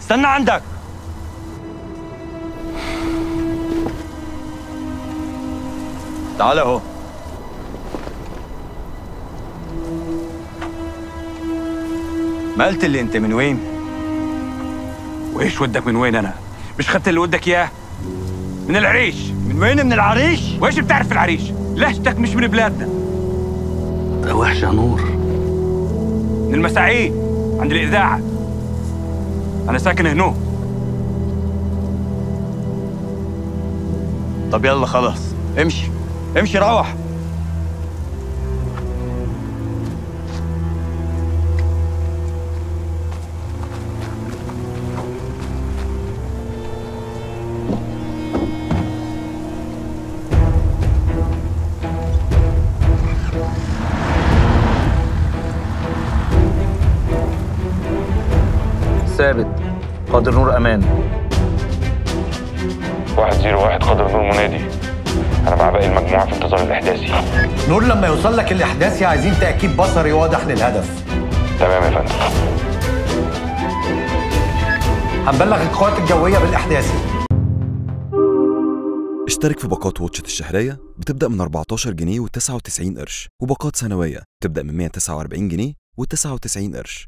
استنى عندك. تعال اهو. ما قلت لي انت من وين؟ وايش ودك من وين انا؟ مش خدت اللي ودك اياه؟ من العريش. من وين؟ من العريش؟ وايش بتعرف العريش؟ لهجتك مش من بلادنا. ده وحش يا نور. من المساعيد عند الإذاعة. أنا ساكن هناك. طب يلا خلاص، امشي امشي روح. ثابت قادر نور امان. 101 قادر نور منادي. انا مع باقي المجموعة في انتظار الاحداثي. نور لما يوصل لك الاحداثي عايزين تاكيد بصري واضح للهدف. تمام يا فندم. هنبلغ القوات الجوية بالاحداثي. اشترك في باقات واتشت الشهرية بتبدا من 14 جنيه و99 قرش، وباقات سنوية بتبدا من 149 جنيه و99 قرش.